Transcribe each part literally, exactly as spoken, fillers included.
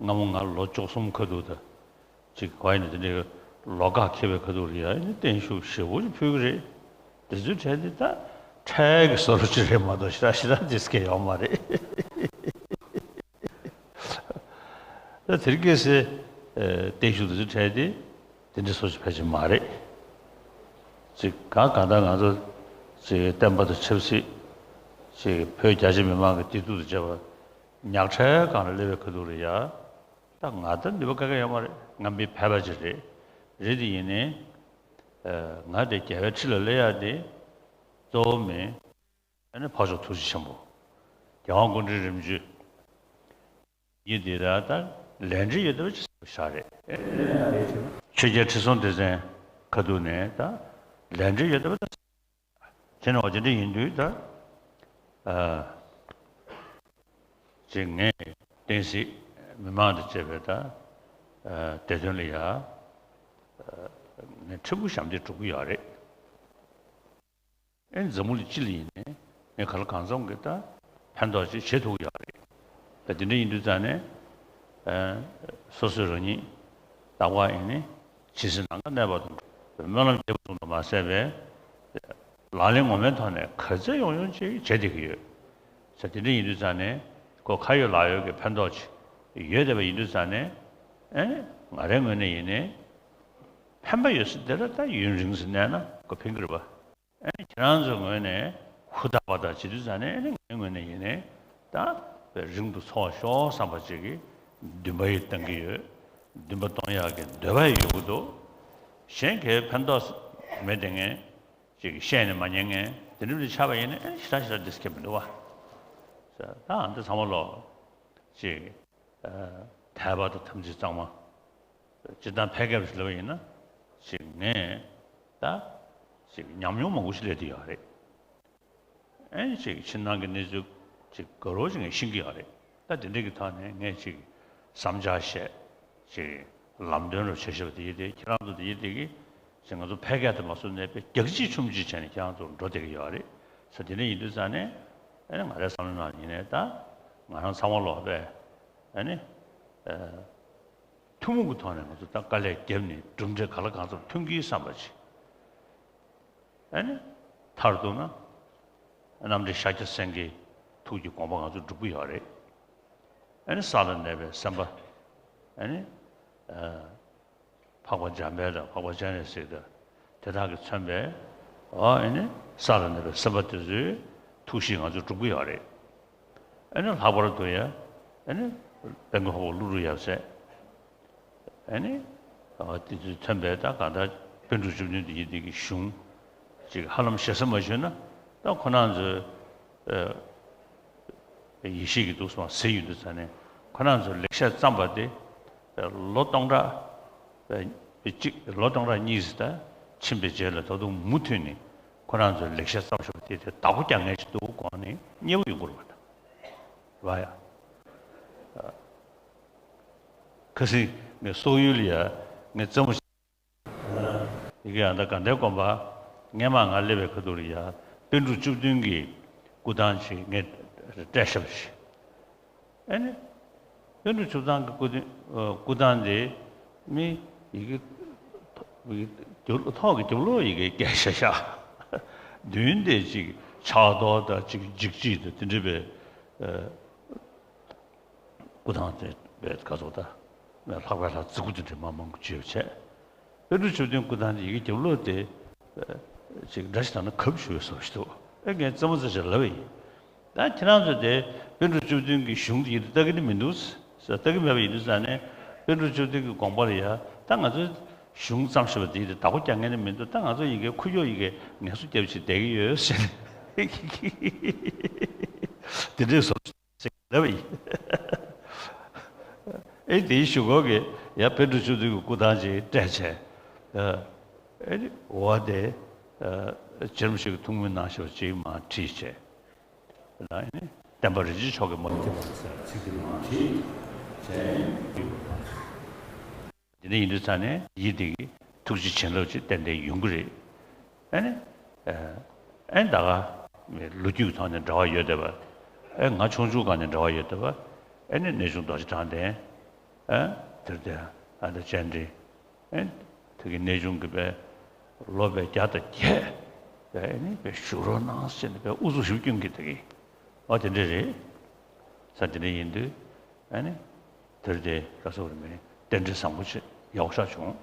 སྔ་མོ་ང་ལོ་བཅུ་གསུམ་ཁ་ཐུག་དང་། ཅིག་ག་ཡིན་ན་དེ་འདྲའི་ལོ་འགའ་འཁེལ་བའི་ཁ་ཐུག་ལ་ཡ་ཨེ་ནི་བརྟན་བཞུགས་ཞེ་པོ་ཅིག་ཕུལ་གི་རེད། དེ་ཚོའི་གྲས་དེ་ད་འཕྲལ་གྱི་བཟོ་འདྲ་ཅིག་རེད་མ་གཏོགས་ཞེ་དྲག་ཞེ་དྲག་དེ་སྐད་ཡོད་མ་རེད། ད་དེ་རིང་ཁ་སང་ཨེ་བརྟན་བཞུགས་དེ་ཚོའི་གྲས་དེ་དེ་འདྲ་བཟོ་ཅིག་ཕལ་ཆེར་མ་རེད། ཅིག་གང་གང་ལྟར་ང་ཚོ་ཅིག་བསྟན་པ་དང་ཆབ་སྲིད་ཅིག་བོད་རྒྱ་ཆེ་མི་མང་གི་བདེ་སྡུག་དང་བཅས་པ་ཉག་ཕྲའི་སྒང་ལ་སླེབས་པའི་ཁ་ཐུག་ལ་ཡ། ད་ང་ད་ནུས་པ་ག་གེ་ཡོད་མ་རེད། ང་མི་ཕལ་པ་ཅིག་རེད། རེད་དེ་ཡིན་ནའི། ཨ། ང་དེ་རྒྱལ་བའི་ཁྲི་ལ་སླེབས་ཡག་དེ་གཙོ་བོ་མིན། ཨ་ནི་འཕགས་མཆོག་ཐུགས་རྗེ་ཆེན་པོ། རྒྱལ་དབང་སྐུ་ཕྲེང་རིམ་བྱོན་ཡིན་དེ་ར་ད་ལས་འབྲེལ་ཡོད་བསྡད་པ་ཅིག་བཞག་རེད། ཆོས་རྒྱལ་ཁྲི་སྲོང་ལྡེ་བཙན་ཁ་ཐུག་ནས་ད་ལས་འབྲེལ་ཡོད་བསྡད་པ་ད། བྱས་ན་འོ་དེ་འདྲ་ཡིན་དུས་ད། ཨ། ཅིག་ངས་བསྟན་སྲིད་མི་མང་དང་བཅས་པའི་ད། ཨ། བདེ་དོན་ལ་ཡ། ཨ། ངས་ཕྲན་བུ་ཞབས་འདེགས་སྒྲུབ་ཀྱི་ཡོད་རེད། ཨེ་འཛམ་བུ་གླིང་སྤྱི་ལ་ཡིན་ནའི་ངས་གང་ལ་གང་འཚམ་གྱི་ད་ཕན་ཐོགས་ཅིག་བྱེད་ཐུབ་ཀྱི་ཡོད་རེད། ད་དེ་འདྲ་ཡིན་དུས་ཙང་ནས། ཨ། སོ་སོས་རང་ཉིད་ལྟ་བ་ཡིན་ནའི་ཇི་སྲིད་ནམ་མཁའ་གནས་པ་དང་འགྲོགས་པའི་སྨོན་ལམ་རྒྱས་པ་ཙམ་དུ་མ་ཟད་པའི་ལག་ལེན་ངོ་མའི་ཐོག་ནས་ག་ཚད་ཡོང་ཡོང་ཅིག་བྱེད་བསྡད་ཀྱི་ཡོད། ས་དེ་འདྲ་ཡིན་དུས་ཙང་ནས་ཁོ་ཁ་ཡོད་ལག་ཡོད་ཀྱི་ཕན་ཐོགས་ཅིག་ཡོད་བསྡད་པ་ཡིན་དུས་ཙང་ནས། ཨེ་ནི་ང་རའི་ངོས་ནས་ཡིན་ནའི་ཕན་པ་ཡོད་ས་དེ་ལ་ད་ཡུན་རིང་ཙམ་གནས་ན་ཁོ་ཕན་གྱི་རེད་པ། ཨེ་ནི་ཁྱེད་རང་ཚོའི་ངོས་ནས་ཧུར་ཐག་པ་དང་བྱེད་དུས་ཙང་ནས། ཨེ་ནི་ངའི་ངོས་ནས་ཡིན་ནའི་ད་རིང་དུ་འཚོ་བར་ཤོག་བསམ་པ་ཅིག་གི་འདུན་པ་ཡིས་བཏང་གི་ཡོད། འདུན་པ་གཏོང་ཡག་གི་འདོད་པ་ཡི་ཡོད་ཀྱི་འདུག། གཞན་གྱི་ཕན་ཐོགས་མེད་བསྡད་མཁན་ཅིག་བཤད་ནས་མ་ཉན་མཁན་དེ་འདྲ་ཆགས་པ་ཡིན་ན། ཨེ་ནི་ཞེ་དྲག་ཞེ་དྲག་འདི་སྐད་མི་འདུག་བ། ད་ཨ་འདི་ཚང་མ་ལོ་ཅིག། ཨ། དད་པ་དང་དམ་ཚིག་གཙང་མ། སྤྱིར་བཏང་ཕལ་སྐད་ཞིག་ལབ་པ་ཡིན་ན། ཅིག་ངས་ད་ཅིག་ཉམས་མྱོང་མང་པོ་ཞིག་སླེབས་བསྡད་ཡོད་རེད། ཨེ་ཅིག་ཕྱི་ནང་གི་གནས་ཚུལ་ཅིག་ག་རེ་ཞིག་ངས་ཤེས་ཀྱི་ཡོད་རེད། ད་དེ་འདྲ་གི་ཐོག་ནས་ངས་ཅིག་བསམ་འཆར་བཤད། ཅིག་ལམ་སྟོན་རུ་བྱེད་ཤེས་པ་དེ་ཡིན་ཏེ། ཁྱེད་རང་ཚོ་དེ་ཡིན་ཏེ་གི་ཅིག་ང་ཚོ་ཕལ་སྐད་དུ་མ་སོང་ནས་དཔེ་རྒྱག་ཅིག་མཆོང་ཅིག་བྱས་ནས་ཁྱེད་རང་ཚོ་འགྲོ་བསྡད་ཀྱི་ཡོད་རེད། ས་དེ་འདྲ་ཡིན་དུས་ཙང་ནས། ཨེ་ནི་ང་རའི་བསམ་བློ་ནང་ཡིན་ནའི་ད་ང་རང་ཚང་མ་ལོག་པས། ཨེ་ནི། ཨ། ཐུན་མོང་གི་ཐོག་ནས་ང་ཚོ་ད་དཀའ་ལས་བརྒྱབ་ནས་གྲུབ་འབྲས་གང་ལ་གང་འཚམ་ཐོན་གྱི་བསམ་པ་ཅིག། ཨེ་ནི། མཐར་གཏུགས་ན། རྣམ་འདྲེན་ཤཱཀྱ་སེང་གེའི་ཐུགས་ཀྱི་དགོངས་པ་ང་ཚོ་སྒྲུབ་ཀྱི་ཡོད་རེད། ཨེ་ནི་ས་ལ་གནས་པའི་སེམས་དཔའ། ཨེ་ནི། ཨ། འཕགས་པ་འཇམ་དཔལ་དང་འཕགས་པ་སྤྱན་རས་གཟིགས་དང་དེ་དག་གིས་མཚོན་པའི། ཨ། ཨེ་ནི་ས་ལ་གནས་པའི་སེམས་དཔའ་དེ་ཚོའི་ཐུགས་གཤིས་ང་ཚོས་སྒྲུབ་ཀྱི་ཡོད་རེད། ཨེ་ནི་ལྷག་པར་དུ་ཡང་། ཨེ་ནི་དཔལ་མགོན་འཕགས་པ་ཀླུ་སྒྲུབ་ཡབ་སྲས། ཨེ་ནི། ཨ། དེ་ཚོས་མཚོན་པའི་ད་གང་ལྟར་པཎ་གྲུབ་བཅུ་བདུན་དེ་ཡི་དེ་གི་གཞུང་ཅིག་ཧ་ལམ་ཞེ་ས་མ་ཞུས་ན། ད་ཁོ་རང་ཚོའི། ཨ། ཡེ་ཤེས་ཀྱི་འདུག་སེ་ཟེར་ཡོང་དུས་ཙང་ནས། ཁོ་རང་ཚོས་ལེགས་བཤད་བརྩམས་པ་དེ་ལོ་སྟོང་ཕྲག་གཅིག་ལོ་སྟོང་ཕྲག་གཉིས་ཙམ་ད་ཕྱིན་པའི་རྗེས་ལ་ད་དུང་མུ་མཐུད་ནས་ཁོ་རང་ཚོས་ལེགས་བཤད་བརྩམས་བཞག་པ་དེ་དེ་བདག་པོ་རྒྱག་མཁན་ཞིག་འདུག་དགོངས་ནས་མཉེས་པོ་ཡོང་གི་རེད་པ། ད་རེད་པ་ཡ། ཁ་སང་ངས་སོག་ཡུལ་ལ་ཡ་ངས་རྩེད་མོ་ཡི་གེ་ཨ། ད་དགའ་ལྡན་དགོན་པ་སྔས་མ་ང་སླེབས་པའི་ཁ་ཐུག་ལ་ཡ། པཎ་གྲུབ་བཅུ་བདུན་གྱི་སྐུ་ཐང་ཅིག་ངས་སྤྲད་བཞག་པ་ཞིག། ཨེ་ནི། པཎ་གྲུབ་བཅུ་བདུན་གྱི་སྐུ་ཐང་། སྐུ་ཐང་དེ་མི་ཡི་གེ་རྒྱབ་ལོགས། ཐོག་གི་རྒྱབ་ལོགས་ཡི་གེ་བརྒྱབ་བཞག་བཞག། མདུན་དེ་ཅིག་ཕྱག་རྡོར་དང་ཅིག་འཇིགས་བྱེད་དང་དེ་འདྲ་བའི། ཨ། སྐུ་ཐང་དེ་བས་ག་ཚོད་ད། ལྷག་པའི་ལྷ་རྫི་ཀུ་དེ་འདྲ་མ་མང་པོ་བྱས་བྱས། པཎ་གྲུབ་བཅུ་བདུན་སྐུ་ཐང་དེ་ཡི་གེ་རྒྱབ་ལོགས་དེ་ཅིག་འདྲ་ཞིག་བཏང་ན་གབ་ཞུ་བའི་བཟོ་ཞིག་འདུག། ཨེ་ངས་རྩེད་མོ་རྩེ་བྱས་ལབ་པ་ཡིན། ད་ཁྱེད་རང་ཚོ་དེ་པཎ་གྲུབ་བཅུ་བདུན་གྱི་གཞུང་དེ་ཡིད་དུ་ལྟ་གི་ནི་མི་འདུག་ཟེར། ལྟ་གི་མེད་པ་ཡིན་དུས་ཙང་ནས། པཎ་གྲུབ་བཅུ་བདུན་གྱི་དགོངས་པ་ལ་ཡ་ད་ང་ཚོས་གཞུང་བརྩམས་བཞག་པ་དེ་ཡིད་དུ་བདག་པོ་རྒྱག་མཁན་ནི་མི་འདུག། ད་ང་ཚོ་ཡི་གེ་ཁུ་བྱུག་ཡི་གེ་ངལ་གསོ་རྒྱབ་བྱས་བསྡད་ཀྱི་ཡོད་ཟེར་ནས། དེ་འདྲའི་བཟོ་ཞིག་ལབ་པ་ཡིན། ཨེ་དེའི་གཞུག་གུ་གི་ཡ་པཎ་གྲུབ་བཅུ་བདུན་གྱི་སྐུ་ཐང་ཅིག་སྤྲད་བྱས། ཨ། ཨེ་འོ་དེ། ཨ། རྗེ་རིན་པོ་ཆེ་གིས་ཐུགས་སྨོན་གནང་བཞག་པ་ཅིག་མར་བྲིས་བྱས། ཨེ་ནི་བསྟན་པ་རིན་ཆེན་མཆོག་གི་མ། ཚིག་དེ་མར་བྲིས་བྱས། དེ་འདྲ་ཡིན་དུས་ཙང་ནས་ཡིད་དེ་གི་ཐུགས་རྗེ་བྱིན་རླབས་ཅིག་ཏན་ཏན་ཡོང་གི་རེད། ཨེ་ནི། ཨ། ཨེ་ད་ག་ལོ་རྒྱུས་ཀྱི་ཐོག་ནས་འབྲེལ་བ་ཡོད་བསྡད་པ། ཨེ་ང་ཆུང་ཆུང་སྒང་ནས་འབྲེལ་བ་ཡོད་བསྡད་པ། ཨེ་ནི་གནས་ཆུང་རྡོ་རྗེ་དྲང་བདེན། ཨ་དེར་དེ་ཨ་ད་བཅར་འདྲི་ཨ་དེ་གི་གནས་ཆུང་གི་པའི་ལོ་པའི་བརྒྱ་དང་བརྒྱད་པའི་ཨ་ནི་པའི་བཞུགས་རོགས་གནང་ཟེར་ནས་པའི་ཨུ་ཚུགས་ཞུ་སྐྱོན་གི་དེ་གི་ཨ་དེ་འདྲ་རེད། ས་དེ་འདྲ་ཡིན་དུས་ཨ་ནི་དེར་དེ་ག་ཚོད་རེད་མིན་རྟེན་འབྲེལ་བཟང་པོ་ཆེ་ཡག་ཤོས་བྱུང་།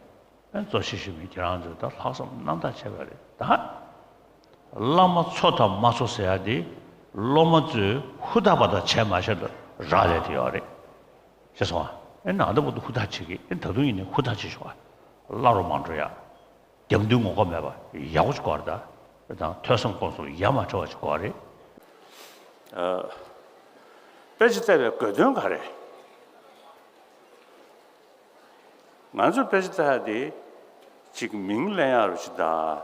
ཨ་གཙོ་ཆེ་ཤོས་མིན་ཁྱེད་རང་ཚོ་ད་ལྷག་བསམ་རྣམ་དག་བྱས་པ་རེད་ད། བླ་མ་འཚོ་དང་མ་འཚོ་ཟེར་ཡ་དེ་སློབ་མ་ཚོས་ཧུར་ཐག་པ་དང་བྱས་མ་བྱས་ལ་རག་ལས་དེ་ཡོད་རེད། ཤེས་སོང་ཨ། ཨེ་ནང་ད་བར་དུ་ཧུར་ཐག་བྱེད་ཀྱི་ཨེ་ད་དུང་ཡིན་ནའི་ཧུར་ཐག་བྱེད་ཤོག་ཨ། བླ་རུ་མ་འགྲོ་ཡ། རྒྱབ་མདུན་ངོ་ལྐོག་མེད་པ་ཡག་པོ་ཅིག་དགོས་རེད་ད། དང་ཐོས་བསམ་སྒོམ་གསུམ་ཡ་མ་བྲལ་བ་ཅིག་དགོས་རེད། ཨ། དཔེ་ཆ་བལྟས་པའི་དགོས་དོན་ག་རེ། ང་ཚོ་དཔེ་ཆ་ལྟ་ཡ་དེ་ཅིག་མིང་ལེན་ཡག་རུ་ཅིག་དང་།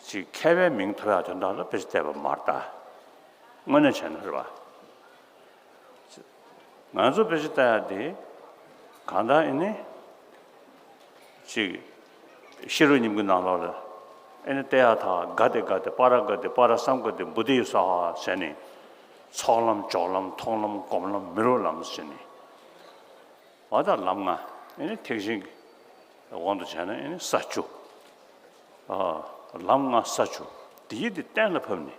ཅིག་མཁས་པའི་མིང་ཐོབ་ཡག་དོན་དག་ལ་དཔེ་ཆ་བལྟས་པ་མ་རེད་ད། དངོས་གནས་བྱས་ན་རེད་བ། ང་ཚོ་དཔེ་ཆ་ལྟ་ཡ་དེ་གང་ལྟར་ཨེ་ནི་ཅིག་ཤེས་རབ་སྙིང་པོའི་ནང་ལོགས་ལ་ཨེ་ནི་ཏདྱ་ཐཱ་ག་ཏེ་ག་ཏེ་པཱ་ར་ག་ཏེ་པཱ་ར་སཾ་ག་ཏེ་བོ་དྷི་ཡེ་སྭཱ་ཧཱ་ཟེར་ནས་ཚོགས་ལམ་སྦྱོར་ལམ་མཐོང་ལམ་སྒོམ་ལམ་མི་རོ་ལམ་ཟེར་ནས། འོ་ད་ལམ་ལྔ་ཨེ་ནི་ཐེག་ཆེན་གྱི་དབང་དུ་བྱས་ན་ཨེ་ནི་ས་བཅུ། ཨ། ལམ་ལྔ་ས་བཅུ། དེ་ཡི་དེ་གཏན་ལ་ཕབ་ནས།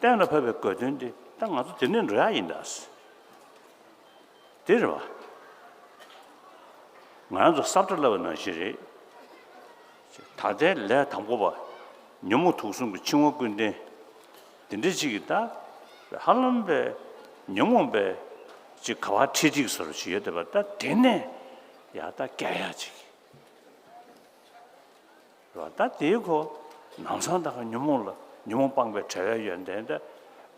གཏན་ལ་ཕབ་པའི་དགོས་དོན་དེ་ད་ང་ཚོ་དེ་ནས་འགྲོ་ཡག་ཡིན་ད། དེ་རེད་བ། ང་རང་ཚོ་ས་བཀྲ་བསླབ་པ་ནང་བཞིན་རེད། ད་ལྟའི་ལས་དང་པོ་པ། ཉོན་མོངས་དུག་གསུམ་གྱི་འཆིང་བ་ཀུན་ལྡན། དེ་འདྲ་ཅིག་གིས་ད། ཧ་ལམ་པའི་ཉོན་མོངས་པའི་ཅིག་ག་བ་ཁྲིད་ཁྲིད་བཟོ་འདྲ་ཅིག་ཡོད་བསྡད་པ་ད་དེ་ནས་ཡ་ད་རྒྱག་ཡག་ཅིག་རེད་བ། ད་དེའི་གོ་ནང་སང་ད་ག་ཉོན་མོངས་ལ་ཉོན་མོངས་སྤངས་པའི་བྲལ་བའི་ཡོན་ཏན་ད་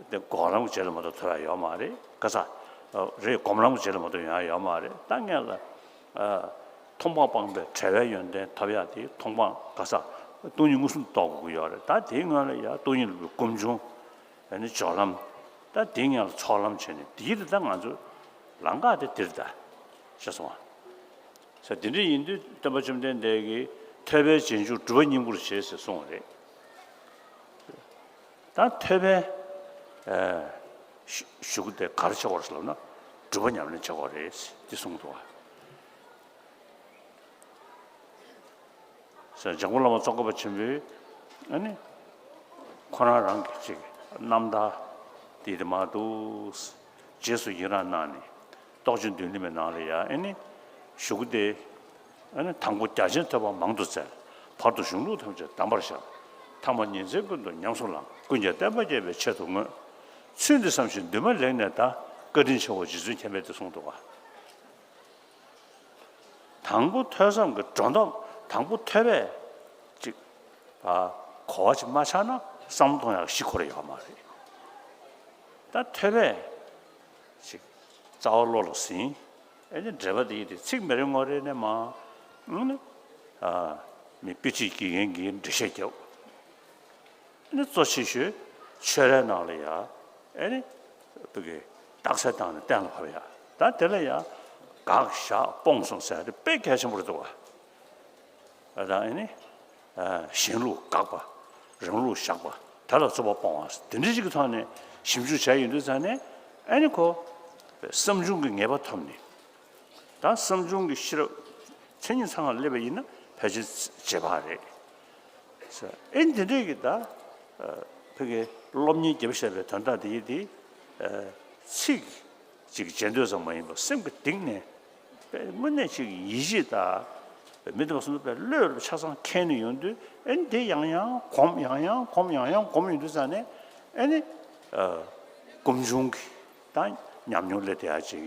དེ་སྒོམ་ལམ་གྱི་རྗེས་ལ་མ་གཏོགས་ཐོབ་ཡག་ཡོད་མ་རེད་ག་ས། རེད་སྒོམ་ལམ་གྱི་རྗེས་ལ་མ་གཏོགས་ཡོང་ཡག་ཡོད་མ་རེད། ད་ངས་ལ། མཐོང་སྤང་སྤངས་པའི་བྲལ་བའི་ཡོན་ཏན་ཐོབ་ཡག་དེ་མཐོང་སྤང་ག་ས། སྟོང་ཉིད་མངོན་སུམ་རྟོགས་དགོས་ཀྱི་ཡོད་རེད། ད་དེའི་སྔོན་ལ་ཡ་སྟོང་ཉིད་རློབ་པའི་སྒོམ་བྱུང་། ཨ་ནི་སྦྱོར་ལམ། ད་དེའི་སྔོན་ལ་ཚོགས་ལམ་བྱས་ནས་དེའི་རིགས་ད་ང་ཚོ་ལམ་ཁ་དེ་དེ་རེད་ད། ཤེས་སོང་ཨ། ས་དེ་འདྲ་ཡིན་དུས་སྟོན་པ་བཅོམ་ལྡན་འདས་ཀྱིས་ཐོས་པས་རྗེས་འཇུག་སྒྲུབ་པ་སྙིང་པོར་བྱེད་ཟེར་གསུངས་པ་རེད། ད་ཐོས་པའི་ཨ་གཞུག་གུ་དེ་ག་རེ་བྱེད་དགོས་རེད་ཟེར་ལབ་ན་སྒྲུབ་པ་ཉམས་ལེན་བྱེད་དགོས་རེད་ཟེར་འདི་གསུངས་འདུག་བ། ཟེར་འཇམ་མགོན་བླ་མ་ཙོང་ཁ་པ་ཆེན་པོས་ཨ་ནི་ཁོ་རང་རང་གི་ཅིག་རྣམ་ཐར་དེ་དེ་མ་འདུག་རྗེས་སུ་ཡི་རང་གནང་ནས་རྟོགས་བརྗོད་མདུན་ལེགས་མའི་ནང་ལ་ཡ་ཨ་ནི་གཞུག་གུ་དེ། ཨ་ནི་དང་པོ་རྒྱ་ཆེན་ཐོས་པ་མང་དུ་བཙལ། བར་དུ་གཞུང་ལུགས་ཐམས་ཅད་གདམས་པར་ཤར། ཐ་མ་ཉིན་མཚན་ཀུན་ཏུ་ཉམས་སུ་བླངས། ཀུན་ཀྱང་བསྟན་པ་རྒྱས་པའི་ཆེད་དུ་བསྔོས། ཚུལ་འདི་བསམ་ཞིང་འདུན་མ་ལེགས་ནས་གདའ། བཀའ་དྲིན་ཆེའོ་རྗེ་བཙུན་མཁྱེན་པས་དེ་གསུངས་འདུག་ག། དང་པོ་ཐོས་བསམ་གྱི་སྒྲོ་འདོགས་དང་པོ་ཐོས་པས་ཅིག་ཨ་གོ་བ་ཅིག་མ་ཆགས་ན་བསམ་བློ་གཏོང་ཡག་གཞི་ཁོ་ར་ཡོད་མ་རེད། ད་ཐོས་པས་ཅིག་རྩ་བ་བློ་ལ་ཟིན། ཨེ་ནི་འགྲེལ་པ་འདི་ཡིན་ཏེ་ཚིག་མི་རེ་ངོ་རེ་ནས་མ། ཨ་ནི་ཨ་མི་དཔེ་ཁྲིད་དགེ་རྒན་གྱིས་འགྲེལ་བཤད་རྒྱབ། ཨ་ནི་གཙོ་ཆེ་ཤོས་ཆོས་རའི་ནང་ལ་ཡ་ཨེ་ནི་བུ་གི་རྟགས་གསལ་བཏང་ནས་གཏན་ལ་ཕབ་ཡ། ད་དེ་ལ་ཡ་དགག་བཞག་སྤོང་གསུམ་ཟེར་ཡ་དེ་དཔེ་གལ་ཆེན་པོ་རེད་འདུག་བ། ཨ་ད་ཨེ་ནི་ཨ་གཞན་ལུགས་དགག་པ། རང་ལུགས་བཞག་པ། དེ་ལ་རྩོད་པ་སྤོང་བ། དེ་འདྲ་ཞིག་གི་ཐོག་ནས་ཞིབ་འཇུག་བྱས་ཡོང་དུས་ཙང་ནས་ཨེ་ནི་ཁོ་བསམ་བྱུང་གི་ངེས་པ་ཐོབ་ནས། ད་བསམ་བྱུང་གི་ཤེས་རབ་མཚན་ཉིད་ཚང་བ་སླེབས་པ་ཡིན་ན་ཕལ་ཆེར་རྗེས་དཔག་རེད། ཨེ་འདི་འདྲས་ཀྱི་ད་ཕ་གི་སློབ་གཉེར་རྒྱབ་བཤད་པའི་དོན་དག་དེ་ཡིན་ཏེ་ཚིག་ཅིག་བྱེད་འདོད་ཙམ་མ་ཡིན་པར་སེམས་ཀྱི་གཏིང་ནས་དཔེ་དངོས་གནས་ཅིག་ཡིད་ཆེས་དང་མི་འདི་བ་སོང་ཙང་བློས་ཆ་ཚང་འཁྱེར་ནས་ཡོང་དུས་ཨེ་འདི་ཡང་ཡང་སྒོམ་ཡང་ཡང་སྒོམ་ཡང་ཡང་སྒོམ་ཡོང་དུས་ཙང་ནས་ཨེ་ནི་སྒོམ་བྱུང་གི་ད་ཉམས་མྱོང་སླེབས་བསྡད་ཡ་ཅིག་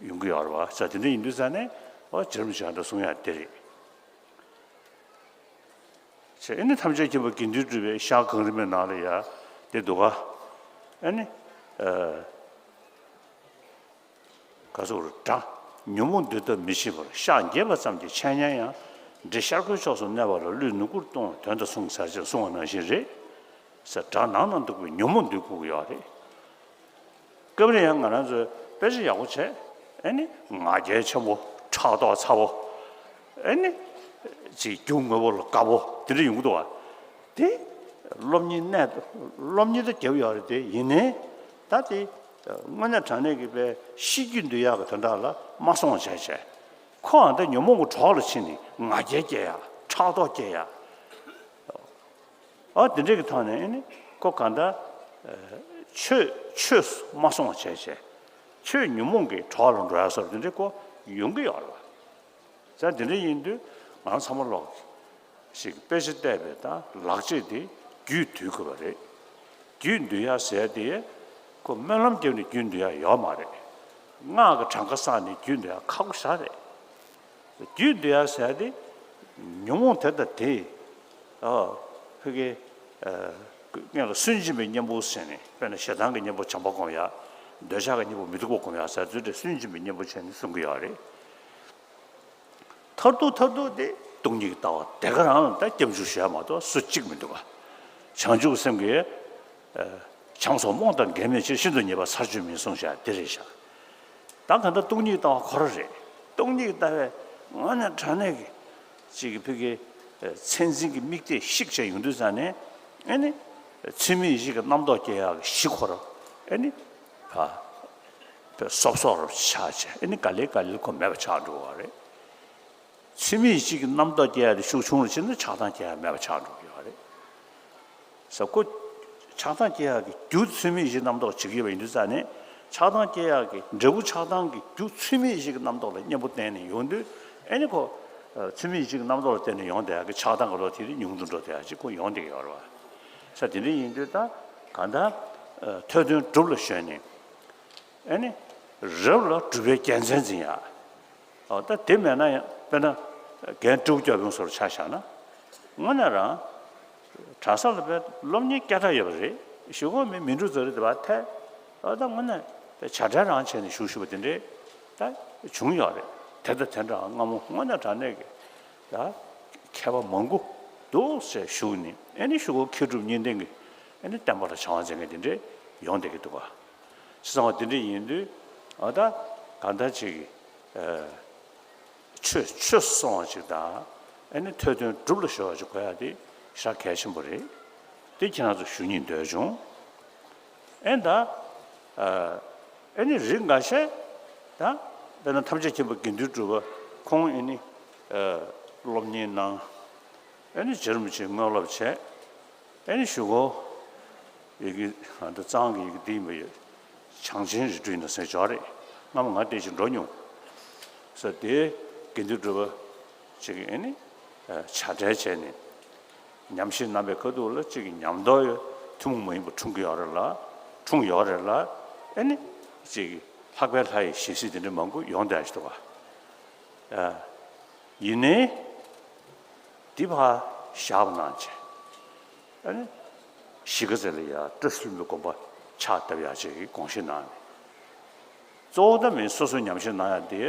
ཡོང་གི་ཡོད་རེད་བ། ས་དེ་འདྲ་ཡིན་དུས་ཙང་ནས་ཨོ་རྗེ་རིན་པོ་ཆེ་ཡང་འདྲ་གསུང་ཡ་དེ་རེད། ཅེས་ཨེ་ནི་ཐམས་ཅད་མཁྱེན་པ་དགེ་འདུན་གྲུབ་པའི་ཤར་གངས་རི་མའི་ནང་ལ་ཡ་དེ་འདུག་ག། ཨེ་ནི་ཨ་ག་ཟེར་དགྲ་ཉོན་མོངས་འདུལ་ཐབས་མི་ཤེས་པར་ཤགས་འགྱེད་པ་ཙམ་གྱིས་འཆད་ཉན་ཡང་། འདྲེ་ཤར་ཁོའི་ཕྱོགས་སུ་གནས་པ་ལ་བློས་ནུ་གུར་གཏོང་བའི་དོན་དུ་གསུངས་ཟེར་ཅེས་གསུངས་པ་ནང་བཞིན་རེད། ཟེར་དགྲ་ནང་ན་འདུག་པའི་ཉོན་མོངས་འདུལ་དགོས་ཀྱི་ཡོད་རེད། སྐབས་རེ་ཡང་ང་རང་ཚོས་དཔེ་ཆ་ཡག་པོ་བྱས་ཨེ་ནི་ང་རྒྱལ་ཆེན་པོ་ཕྲག་དོག་ཚ་པོ་ཨེ་ནི་ཅིག་རྒྱུ་དངོས་པོ་ལ་དགའ་པོ་དེ་འདྲ་ཡོང་གི་འདུག་བ། དེ་སློབ་གཉེར་གནད་སློབ་གཉེར་ད་རྒྱབ་ཡོད་རེད་དེ་ཡིན་ནའི་ད་དེ་ དངོས་གནས་དྲང་གནས་ཀྱི་པའི་ཤི་རྒྱུ་འདོད་ཡག་གི་དོན་དག་ལ་མ་སོང་བ་བྱས་བྱས། ཁོའང་ད་ཉོན་མོངས་ཀྱི་གྲོགས་ལ་ཕྱིན་ནས་ང་རྒྱལ་སྐྱེ་ཡ། ཕྲག་དོག་སྐྱེ་ཡ། ཨ་དེ་འདྲས་ཀྱི་ཐོག་ནས་ཨེ་ནི་ཁོ་གང་ལྟར་ཆོས་ཆོས་སུ་མ་སོང་བ་བྱས་བྱས། ཆོས་ཉོན་མོངས་ཀྱི་གྲོགས་ལ་འགྲོ་ཡ་སོགས་དེ་འདྲས་ཁོ་ཡོང་གི་ཡོད་རེད་བ། ཙང་དེ་འདྲ་ཡིན་དུས་ང་རང་ཚང་མ་ལོག་ཞིག་དཔེ་ཆ་བལྟས་པའི་ད་ལག་རྗེས་དེ་རྒྱུད་འདུལ་དགོས་པ་རེད། རྒྱུད་འདུལ་ཡ་ཟེར་དེ་ཁོ་སྨོན་ལམ་བརྒྱབ་ནས་རྒྱུད་འདུལ་ཡ་ཡོད་མ་རེད། སྔགས་ཀྱི་གྲངས་ཀ་བསགས་ནས་རྒྱུད་འདུལ་ཡ་ཁག་པོ་ཞེ་དྲག་རེད། རྒྱུད་འདུལ་ཡ་ཟེར་དེ་ཉོན་མོངས་དེ་དང་དེ། ཨ་ཕ་གི་ཨ་སྔོན་ལ་སུན་འབྱིན་པའི་གཉེན་པོ་ཟེར་ནས། དཔེར་ན་ཞེ་སྡང་གི་གཉེན་པོ་བྱམས་པ་སྒོམ་ཡ། འདོད་ཆགས་ཀྱི་གཉེན་པོ་མི་སྡུག་པ་སྒོམ་ཡ་ཟེར་ཚུལ་དེ་སུན་འབྱིན་པའི་གཉེན་པོ་བྱས་ནས་གསུང་གི་ཡོད་རེད། མཐར་ཐུག་མཐར་ཐུག་དེ་སྟོང་ཉིད་ཀྱི་ལྟ་བ་དེ་ག་རང་ལ་ད་སྐྱབས་འཇུག་ཞུ་ཡ་མ་གཏོགས་སུ་གཅིག་མི་འདུག་ག་བྱང་ཆུབ་སེམས་ཀྱི་ཨ་བྱམས་སོགས་རྨོངས་དང་འགལ་མེད་ཕྱིར། ཤིན་ཏུ་ཉེས་པ་ཚར་གཅོད་མིན་གསུངས་བཞག་དེ་རེད་བཞག་ད་ག་ད་སྟོང་ཉིད་ཀྱི་ལྟ་བ་ཁོ་རང་རེད། སྟོང་ཉིད་ཀྱི་ལྟ་བས་དངོས་གནས་དྲང་གནས་ཀྱི་ཅིག་གི་ཕ་གི་ཨ་མཚན་འཛིན་གྱི་དམིགས་གཏད་བཤིག་བྱས་ཡོང་དུས་ཙང་ནས། ཨེ་ནི་ཚུལ་མིན་ཡིད་བྱེད་ཀྱི་རྣམ་རྟོག་སྐྱེ་ཡག་གི་གཞི་ཁོ་རང་ཨེ་ནི་ཕ་སོབ་སོབ་རུ་ཆགས་བྱས། ཨེ་ནི་ག་ལེ་ག་ལེ་ཁོ་མེད་པ་ཆགས་འགྲོ་བ་རེད། ཚུལ་མིན་ཡིད་བྱེད་ཀྱི་རྣམ་རྟོག་སྐྱེ་ཡག་དེ་ཤུགས་ཆུང་རུ་ཕྱིན་ན་ཆགས་སྡང་སྐྱེ་ཡག་མེད་པ་ཆགས་འགྲོ་གི་ཡོད་རེད། ས་ཁོ་ཆགས་སྡང་སྐྱེ་ཡག་གི་རྒྱུ་ཚུལ་མིན་ཡིད་བྱེད་རྣམ་རྟོག་བྱེད་ཀྱི་ཡོད་པ་ཡིན་དུས་ཙང་ནས། ཆགས་སྡང་སྐྱེ་ཡག་གི་འབྲས་བུ་ཆགས་སྡང་གི་རྒྱུ་ཚུལ་མིན་ཡིད་བྱེད་ཀྱི་རྣམ་རྟོག་ལ་གཉེན་པོ་བསྟེན་ནས་ཡོང་དུས། ཨེ་ནི་ཁོ་ཚུལ་མིན་ཡིད་བྱེད་ཀྱི་རྣམ་རྟོག་ལ་བརྟེན་ནས་ཡོང་བསྡད་ཡག་གི་ཆགས་སྡང་གི་བློ་དེ་རིགས་ཉུང་དུ་འགྲོ་བསྡད་ཡག་ཅིག་ཁོ་ཡོང་བསྡད་ཀྱི་ཡོད་རེད་བ། ས་དེ་འདྲ་ཡིན་དུས་ད་གང་ལྟར་ཐོས་དོན་སྒྲུབ་ལ་གཞོལ་ནས། ཨེ་ནི་རབ་ལ་སྒྲུབ་པའི་རྒྱལ་མཚན་འཛིན་ཡག་ཨོ་ད་དེ་མེད་ན་ཡང་དཔེར་ན་རྒན་སྤྲེའུ་སྐྱབས་ཡོང་སོར་ཆ་བཞག་ན། དངོས་གནས་རང་གྲྭ་ས་ལ་བས་སློབ་གཉེར་སྐད་གྲགས་ཡོད་པ་རེད། གཞུག་གུ་མི་མི་འགྲོ་ཟེར་རེད་དེ་བ་ཐལ། ཨོ་ད་དངོས་གནས་བྱ་བྲལ་རང་བྱས་ནས་བཞུགས་བཞུགས་པ་དེ་འདྲས་ད་བྱུང་ཡོད་རེད། དེ་དང་དེ་འདྲ་སྔ་མོ་དངོས་གནས་དྲང་གནས་ཀྱི་ད་མཁས་པ་མང་པོ་འདུག་ཟེར་བཞུགས་ནས། ཨེ་ནི་གཞུག་གུ་མཁས་གྲུབ་གཉིས་ལྡན་གྱི་ཨེ་ནི་བསྟན་པ་ལ་བྱ་བ་མཛད་མཁན་དེ་འདྲས་ཡོང་བསྡད་ཀྱི་འདུག་ག་བྱས་ཙང་བ་དེ་འདྲ་ཡིན་དུས། ཨ་ད་གང་ལྟར་ཅིག་ཨ་ཆོས་ཆོས་སུ་སོང་བ་ཅིག་དང་། ཨ་ནི་ཐོས་དོན་སྒྲུབ་ལ་གཞོལ་བ་ཅིག་དགོས་ཡ་དེ་ཞེ་དྲག་གལ་ཆེན་པོ་རེད། དེ་ཁྱེད་རང་ཚོ་ཞུ་སྙིང་འདོད་བྱུང་། ཨེ་ད་ཨ་ཨེ་ནི་རིགས་འགའ་ཤས་ད་དཔེར་ན་ཐམས་ཅད་མཁྱེན་པ་དགེ་འདུན་གྲུབ་པ་ཁོང་ཨེ་ནི་ཨ་སློབ་གཉེར་གནང་། ཨེ་ནི་རྗེ་རིན་པོ་ཆེའི་དངོས་སློབ་བྱས། ཨེ་ནི་གཞུག་གུ་ཡི་གེ་ཨ་ད་གཙང་གི་ཡི་གེ་འདི་ཡིན་པ་ཡོད། བྱང་ཆེན་རིགས་དྲུག་ཡིན་ན་ཟེར་ཅོག་རེད། སྔ་མོ་ང་བལྟས་ཤིང་འགྲོ་མྱོང་། ས་དེ་དགེ་འདུན་གྲུབ་པ་ཅིག་གིས་ཨེ་ནི་ཨ་བྱ་བྲལ་བྱས་ནས་ཉམས་བཞེས་གནང་པའི་ཁ་ཐུག་ལ་ཅིག་གི་ཉམས་རྟོགས་ཡོད་ཐུན་མོང་མ་ཡིན་པ་འཁྲུངས་ཀྱི་ཡོད་རེད་ལ། འཁྲུངས་ཡོད་རེད་ལ། ཨེ་ནི་ཅིག་གི་ལྷག་པའི་ལྷ་ཡི་ཞལ་གཟིགས་དེ་འདྲ་མང་པོ་ཡོང་བསྡད་ཤི་འདུག་ག་ཨ། ཡིན་ནའི། འདི་ཕར་བཞག་པ་གནང་བྱས། ཨ་ནི། གཞིས་ཀ་རྩེ་ལ་ཡ་བཀྲ་ཤིས་ལྷུན་པོའི་དགོན་པ་ཕྱག་བཏབ་ཡག་ཅིག་གི་དགོངས་བཞེས་གནང་ནས། གཙོ་བོ་ད་མིན་སོ་སོའི་ཉམས་བཞེས་གནང་ཡག་དེ།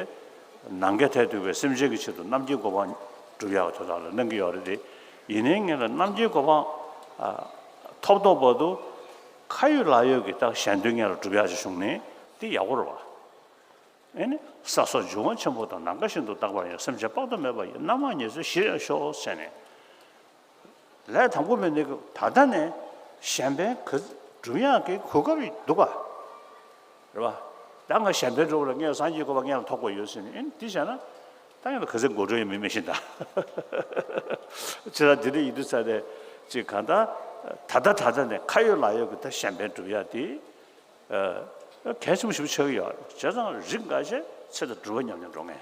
ནམ་མཁའི་མཐས་གཏུགས་པའི་སེམས་ཅན་གྱི་ཆེད་དུ་རྣམ་མཁྱེན་གོ་འཕང་སྒྲུབ་ཡག་གི་དོན་དག་ལ་གནང་གི་ཡོད་རེད་དེ། ཡིན་ནའི་སྔོན་ལ་རྣམ་མཁྱེན་གོ་འཕང་ཨ་ཐོབ་ཐོབ་བར་དུ་ཁ་ཡོད་ལག་ཡོད་ཀྱི་ད་གཞན་དོན་སྔོན་ལ་སྒྲུབ་ཡག་ཅིག་བྱུང་ནས་དེ་ཡག་པོ་རེད་བ། ཨེ་ནི་ས་སོགས་འབྱུང་བ་ཆེན་པོ་དང་། ནམ་མཁའ་བཞིན་དུ་རྟག་པར་ཡང་། སེམས་ཅན་དཔག་ཏུ་མེད་པ་ཡི། རྣམ་མང་ཉེར་འཚོའི་གཞིར་ཡང་ཤོག་ཟེར་ནས། ལས་དང་པོ་མེད་ནི་གི་ད་ལྟ་ནས་གཞན་ཕན་ག་སྒྲུབ་ཡག་གི་གོ་སྐབས་འདུག་ག་རེད་བ། ད་ང་གཞན་ཕན་སྒྲུབ་ལ་ངས་སངས་རྒྱས་གོ་འཕང་ངས་ལ་ཐོབ་དགོས་ཡོད་ཟེར་ནས། ཨེ་ནི་འདི་བྱས་ན་ད་ངས་ལ་ག་ཚད་མགོ་འགྲོ་ཡོད་མིན་མི་ཤེས་ད། ཅི་ལ་འདི་འདྲ་ཡིན་དུས་ཚ་དེ་ཅིག་གང་ལྟར་ད་ལྟ་ད་ལྟ་ནས་ཁ་ཡོད་ལག་ཡོད་ཀྱི་ད་གཞན་ཕན་སྒྲུབ་ཡག་དེ། ཨ། གལ་ཆེན་པོ་ཞིག་ཆགས་ཀྱི་ཡོད་རེད། བྱས་ཙང་རིགས་འགའ་ཤས་ཚེ་དང་སྒྲུབ་པ་ཉམས་ནས་འགྲོ་མཁན།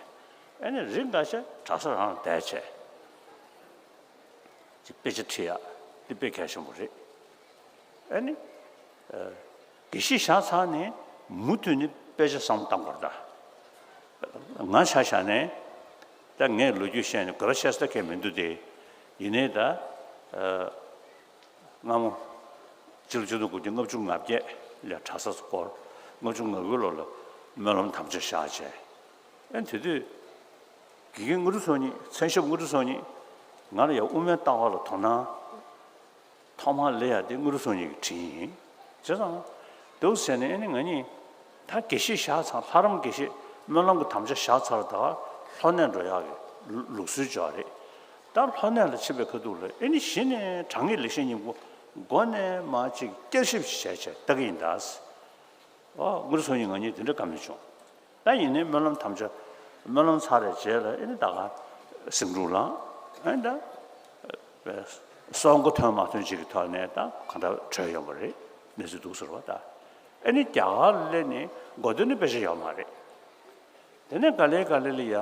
ཨ་ནི་རིགས་འགའ་ཤས་གྲྭ་ས་རང་ལ་བསྡད་བྱས། ཅིག་དཔེ་ཆ་ཁྲིད་ཡག་འདི་དཔེ་གལ་ཆེན་པོ་རེད། ཨ་ནི། ཨ། དགེ་བཤེས་བཞག་ཚར་ནས་མུ་མཐུད་ནས་དཔེ་ཆ་བསམ་བློ་བཏང་དགོས་རེད་ད། ང་ཆ་བཞག་ནས། ད་ངས་ལོ་རྒྱུས་བཤད་ནས་དགོས་པ་བཤད་ས་ད་གས་མི་འདུག་སྟེ། ཡིན་ནའི་ད། ཨ། སྔ་མོ། སྤྱི་ལོ་ཆིག་སྟོང་དགུ་བརྒྱ་ལྔ་བཅུ་ང་བརྒྱད་ལ་གྲྭ་ས་སུ་སྐོར་ལྔ་བཅུ་ང་དགུ་ལོ་ལ་སྨོན་ལམ་དམ་བཅའ་བཞག་བྱས། ཨེ་དེ་དུས་དགེ་རྒན་དངོས་གྲུབ་ཚོགས་གཉིས། མཚན་ཞབས་དངོས་གྲུབ་ཚོགས་གཉིས་ང་ལ་ཡང་དབུ་མའི་ལྟ་བ་ལ་དོ་སྣང་ཐོག་མར་སླེབས་ཡག་དེ་དངོས་གྲུབ་ཚོགས་གཉིས་ཀྱིས་དྲིས་ཡིན། བྱས་ཙང་། འདུག་ཟེར་ནས་ཨེ་ནི་ང་གཉིས་ད་དགེ་བཤེས་བཞག་ཚར། ལྷ་རམས་དགེ་བཤེས་སྨོན་ལམ་གྱི་དམ་བཅའ་བཞག་ཚར། ད་ལྷོ་གནས་འགྲོ་ཡག་གི་ལུགས་སྲོལ་ཅིག་ཡོད་རེད། ད་ལྷོ་གནས་ལ་ཕྱིན་པའི་ཁ་ཐུག་ལ་ཨེ་ནི་གཞི་ནས་དྲང་ངེས་ལེགས་བཤད་སྙིང་པོ་མགོ་ནས་མར་ཅིག་བསྐྱར་ཞིབ་བྱས་བྱས་ལྟ་གི་ཡིན་ད། ཨོ་དངུལ་སོ་གཉིས་ང་གཉིས་དེ་འདྲ་བཀའ་མོལ་བྱུང་། ད་ཡིན་ནའི་སྨོན་ལམ་དམ་བཅའ་སྨོན་ལམ་ཚར་རེ་རྗེས་ལ་ཨེ་ནི་ད་ག་ཟིང་འཁྲུག་ལངས་ཨེ་ད་སྲོག་མགོ་ཐོན་མ་ཐོན་ཅིག་གི་ཐོག་ནས་ད་གང་ལྟར་གྲོལ་ཡོང་བ་རེད། གནས་ཚུལ་འདུག་ཟེར་བ་ད་ཨེ་ནི་རྒྱ་གར་སླེབས་ནས་འགོ་སྟོད་ནས་དཔེ་ཆ་ཡོད་མ་རེད། དེ་ནས་ག་ལེ་ག་ལེ་ལ་ཡ་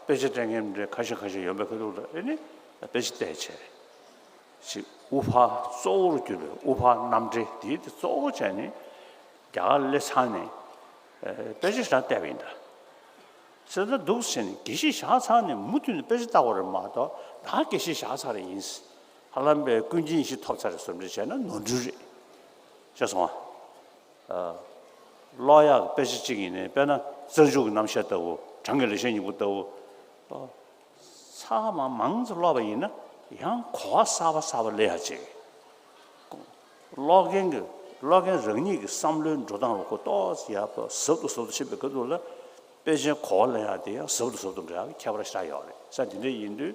དཔེ་ཆ་སྤྲད་མཁན་འདྲ་ཁ་ཤས་ཁ་ཤས་ཡོང་པའི་ཁ་ཐུག་ལ་ཨེ་ནི་དཔེ་ཆ་བལྟས་བྱས་ཅིག་དབུ་འཕང་གཙོ་བོར་གྱུར་པའི་དབུ་འཕང་རྣམ་འགྲེལ་དེ་དེ་གཙོ་བོ་བྱས་ནས་རྒྱ་གར་སླེབས་ཚར་ནས་ཨེ་དཔེ་ཆ་ཞེ་དྲག་བལྟས་པ་ཡིན་ད། ཟེར་ད་འདུག་ཟེར་ནས་དགེ་བཤེས་བཞག་ཚར་ནས་མུ་མཐུད་ནས་དཔེ་ཆ་ལྟ་བ་རེད་མ་གཏོགས་ད་དགེ་བཤེས་བཞག་ཚར་རེ་ཡིན། ཧ་ལམ་པའི་ཀུན་མཁྱེན་ཡེ་ཤེས་ཐོབ་ཚར་རེ་བཟོ་འདྲ་བྱས་ན་ནོར་འཁྲུལ་རེད། ཤེས་སོང་ཨ། ཀློག་ཡག་དཔེ་ཆ་གཅིག་ཡིན་ནའི་དཔེར་ན་རྩ་འཇུག་གི་རྣམ་བཤད་ལྟ་བུ་གྲངས་ཀྱི་ལེགས་བཤད་སྙིང་པོ་ལྟ་བུ། ཚང་མ་མང་ཙམ་ཀློག་པ་ཡིན་ན་ཡང་གོ་བ་གསར་པ་གསར་པ་སླེབས་ཡག་ཅིག་ཀློག་མཁན་གྱི་ཀློག་མཁན་རང་ཉིད་ཀྱི་བསམ་བློའི་འགྲོ་སྟངས་ལ་ཁོ་ཏོག་ཙམ་ཡག་པོ་ཟབ་ཏུ་ཟབ་ཏུ་ཕྱིན་པའི་ཁ་ཐུག་ལ་དཔེ་ཆའི་གོ་བ་ལེན་ཡག་དེ་ཡང་ཟབ་ཏུ་ཟབ་ཏུ་འགྲོ་ཡག་གི་ཁྱད་པར་ཞེ་དྲག་ཡོད་རེད། ས་དེ་འདྲ་ཡིན་དུས་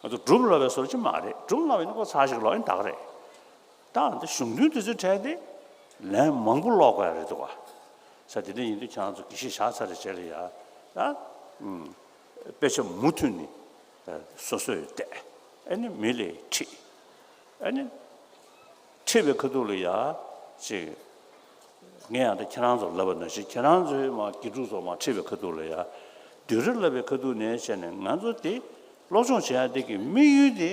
ང་ཚོ་སྒྲུབ་ལབ་པའི་བཟོ་འདྲ་ཅིག་མ་རེད། སྒྲུབ་ལབ་པ་ཡིན་ན་ཁོ་ཚར་ཞིག་ཀློག་ཡིན་དག་རེད། ད་འདི་གཞུང་དོན་དུས་ཚོད་བྲལ་ཏེ་ལན་མང་པོ་ཀློག་དགོས་རེད་འདུག་ག་ས་དེ་འདྲ་ཡིན་དུས་ཁྱེད་རང་ཚོ་དགེ་བཤེས་བཞག་ཚར་རེ་བྱས་ལ་ཡ་ད་དཔེ་ཆ་མུ་མཐུད་ནས་སོ་སོས་བལྟས་ཨ་ནི་མི་ལ་ཁྲིད་ཨ་ནི་ཁྲིད་པའི་ཁ་ཐུག་ལ་ཡ་ཅིག་ངས་ཡང་ད་ཁྱེད་རང་ཚོར་ལབ་པ་ནང་བཞིན་ཁྱེད་རང་ཚོའི་མ་དགེ་ཕྲུག་ཚོ་མ་ཁྲིད་པའི་ཁ་ཐུག་ལ་ཡ་བསྡུས་གྲྭ་ལབ་པའི་ཁ་ཐུག་ནས་བྱས་ནས་ང་ཚོ་དེ། སློབ་སྦྱོང་བྱེད་ཡ་དེ་གི་དམིགས་ཡུལ་དེ་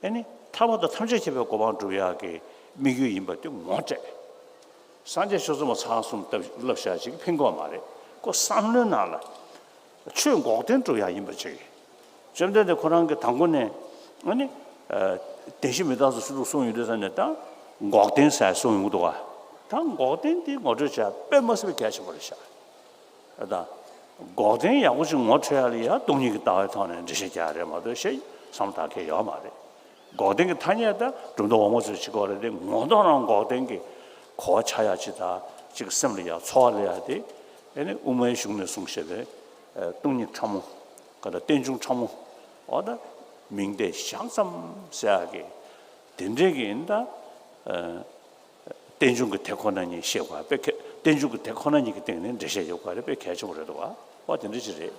ཨེ་ནི་ཐར་པ་དང་ཐམས་ཅད་མཁྱེན་པའི་གོ་འཕང་སྒྲུབ་ཡ་གི་དམིགས་ཡུལ་ཡིན་པ་དེ་ངོ་སྤྲད། སངས་རྒྱས་ཆོས་ཚོགས་མ་ཚང་གསུམ་བསླབ་བྱ་ཞིག་ཕན་གོ་མ་རེད། ཁོ་བསམ་བློའི་ནང་ལ་ཆོས་འགོག་བདེན་སྒྲུབ་ཡ་ཡིན་པ་ཅིག་བཅོམ་ལྡན་འདས་ཁོ་རང་གི་དང་པོ་ནས་ཨ་ནི་བདེན་བཞི་མི་རྟག་སོགས་སུ་གསུངས་ཡོད་དུས་ཙང་ནས་ད་འགོག་བདེན་ཟེར་གསུངས་ཡོང་གི་འདུག་ག་ད་འགོག་བདེན་དེ་ངོ་སྤྲོད་བྱ་དཔེ་མ་སྲིད་པའི་གལ་ཆེན་པོ་རེད་ཤག་ད་འགོག་བདེན་ཡག་པོ་ཞིག་ངོ་འཕྲོད་ཡ་ལ་ཡ་སྟོང་ཉིད་ཀྱི་ལྟ་བའི་ཐོག་ནས་འགྲེལ་བཤད་རྒྱག་ཡ་རེད་མ་གཏོགས་ཞེ་བསམ་བློ་བཏང་མཁན་ཡོད་མ་རེད། འགོག་བདེན་གྱི་ཐ་སྙད་ད་གྲུབ་མཐའ་འོག་མ་ཚོས་བྱེད་དགོས་རེད་དེ་ངོ་ཐོག་རང་འགོག་བདེན་གྱི་གོ་བ་ཆགས་ཡ་ཅིག་དང་ཅིག་སེམས་ལ་ཡ་ཚོར་བ་སླེབས་ཡ་དེ་ཨེ་ནི་དབུ་མའི་གཞུང་ནས་གསུངས་བཞག་པའི་སྟོང་ཉིད་ཕྲ་མོ་ག་ད་རྟེན་འབྱུང་ཕྲ་མོ་འོ་ད་མིང་བརྡས་བཞག་ཙམ་ཟེར་ཡ་གི་དེ་འདྲའི་གི་ཡིན་ད། རྟེན་འབྱུང་གི་དེ་ཁོ་ན་ཉིད་ཤེས་དགོས་པ་དཔེ་གལ་རྟེན་འབྱུང་གི་དེ་ཁོ་ན་ཉིད་ཀྱི་སྟེང་ནས་འགྲེལ་བཤད་ཡོད་དགོས་རེད་དཔེ་གལ་ཆེན་པོ་རེད་འདུག་བ། འོ་དེ་འདྲ་ཅིག་རེད།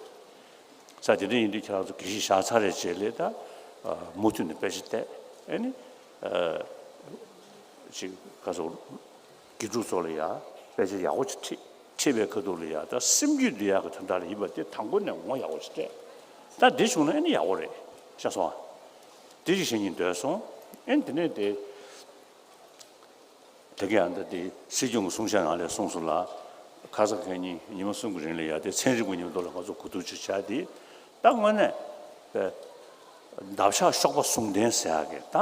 ས་དེ་འདྲ་ཡིན་དུས་ཁྱེད་རང་ཚོ་དགེ་བཤེས་བཞག་ཚར་རེ་བྱས་ལས་ད་མུ་མཐུད་ནས་དཔེ་ཆ་བལྟས་ཨེ་ནི་ཅིག་ག་ཚོ་དགེ་ཕྲུག་ཚོ་ལ་ཡ་དཔེ་ཆ་ཡག་པོ་ཅིག་ཁྲིད་ཁྲིད་པའི་ཁ་ཐུག་ལ་ཡ་ད་སེམས་རྒྱུད་འདུལ་ཡག་གི་དོན་དག་ལ་ཡིན་པ་དེ་དང་པོ་ནས་ངོ་ཡག་པོ་ཅིག་སྤྲད་ད་འདི་བྱུང་ན་ཨེ་ནི་ཡག་པོ་རེད་ཤག་སོང་ཨ། དེ་ཅིག་བཤད་སྙིང་འདོད་སོང་ཨེ་ནི་དེ་ནས་དེ། དེ་ག་ཡང་ད་དེ་སྲིད་སྐྱོང་གི་གསུང་བཤད་ནང་ལས་གསུངས་སོང་ལ། ཁ་ས་ཁ་ཉིན་ཉི་མ་གསུམ་གྱི་རིང་ལ་ཡ་དེ་ཚན་རིག་པ་མཉམ་དུ་ལ་ང་ཚོ་གོ་བསྡུར་ཅིག་བྱ་དེ། ད་དངོས་གནས་པའི་འདབ་ཆགས་གཤོག་པ་ཟུང་ལྡན་ཟེར་ཡ་གི་ད་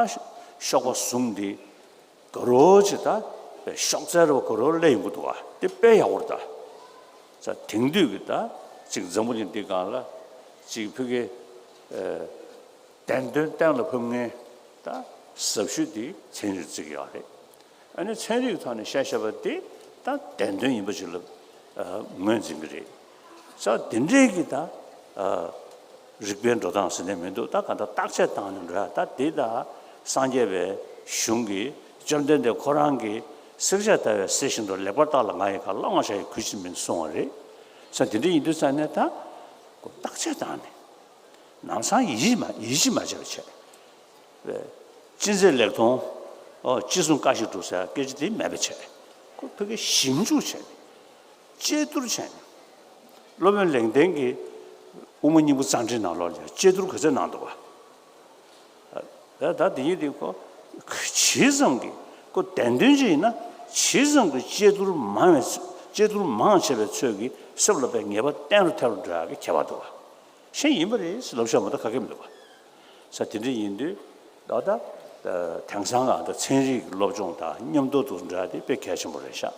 གཤོག་པ་ཟུང་དེ་ག་རོ་ཅིག་ད་པའི་གཤོག་རྩལ་རོ་ག་རོ་སླེབས་ཡོང་གི་འདུག་བ་དེ་དཔེ་ཡག་པོ་རེད་ད། ས་དེང་དུས་ཀྱི་ད་ཅིག་འཛམ་བུ་གླིང་འདི་སྒང་ལ་ཅིག་ཕ་གི་བདེན་དོན་གཏན་ལ་ཕབ་མཁན་ད་ཟབ་ཤོས་དེ་ཚན་རིག་བརྩི་གི་ཡོད་རེད། ཨ་ནི་ཚན་རིག་ཐོག་ནས་བཤད་བཤད་པ་དེ་ད་བདེན་དོན་ཡིན་པ་ཞིག་ལ་ངོས་འཛིན་གི་རེད། ས་དེ་འདྲའི་གི་ད་རིག་པའི་འགྲོ་སྟངས་ཟེར་ནས་མི་འདུག་ད་ག་ད་བརྟག་དཔྱད་བཏང་ནས་འགྲོ་ཡ་ད་དེ་ད་སངས་རྒྱས་པའི་གཞུང་གི་བཅོམ་ལྡན་འདས་ཁོ་རང་གི་བསྲེག་བཅད་བརྡར་བའི་གསེར་བཞིན་དུ་ལེགས་པར་བརྟགས་ལ་ང་ཡི་ཁ་བླ་ངོ་ཤ་ཡི་གུས་ཕྱིར་མིན་གསུངས་པ་རེད། ས་དེ་འདྲ་ཡིན་དུས་ཙང་ནས་ད་བརྟག་དཔྱད་བཏང་ནས། ལམ་སང་ཡིད་ཆེས་མ་ཡིད་ཆེས་མ་བྱས་པ་བྱས། ཅི་མཛད་ལེགས་མཐོང་། ཨོ་ཅི་གསུང་བཀའ་བཞིན་སྒྲུབ་ཟེར་སྐད་ཆ་དེ་མེད་པ་བྱས། ཁོ་ཕ་གི་ཞིབ་འཇུག་བྱས་ནས། དཔྱད་བསྡུར་བྱས་ནས། སློབ་དཔོན་ལེགས་ལྡན་གྱིས་དབུ་མ་སྙིང་པོ་རྩ་འགྲེལ་ནང་ལོགས་ལ་དཔྱད་བསྡུར་ག་ཚད་གནང་འདུག་བ། ད་ད་དེ་ཡིན་དུས་ཁོ་ཇི་ཙམ་གྱིས་ཁོ་བདེན་དོན་ཅིག་ཡིན་ན་ཇི་ཙམ་གྱིས་དཔྱད་བསྡུར་མང་བའི་དཔྱད་བསྡུར་མང་བྱས་པའི་ཚོད་ཀྱིས་སེམས་ལ་དཔེ་ངེས་པ་གཏན་རུ་ཐལ་རུ་འགྲོ་ཡག་གི་ཁྱད་པར་འདུག་བ། ཤེས་ཡིན་པ་རེད་ཟེར་ལབ་ཤོག་མ་གཏོགས་ག་གེ་མི་འདུག་བ། ས་དེ་འདྲ་ཡིན་དུས་ད་ལྟ་དེང་སང་ང་ད་ཚན་རིག་སློབ་སྦྱོང་དང་མཉམ་དུ་དུ་འདྲ་དེ་དཔེ་གལ་ཆེན་པོ་རེད་ཤག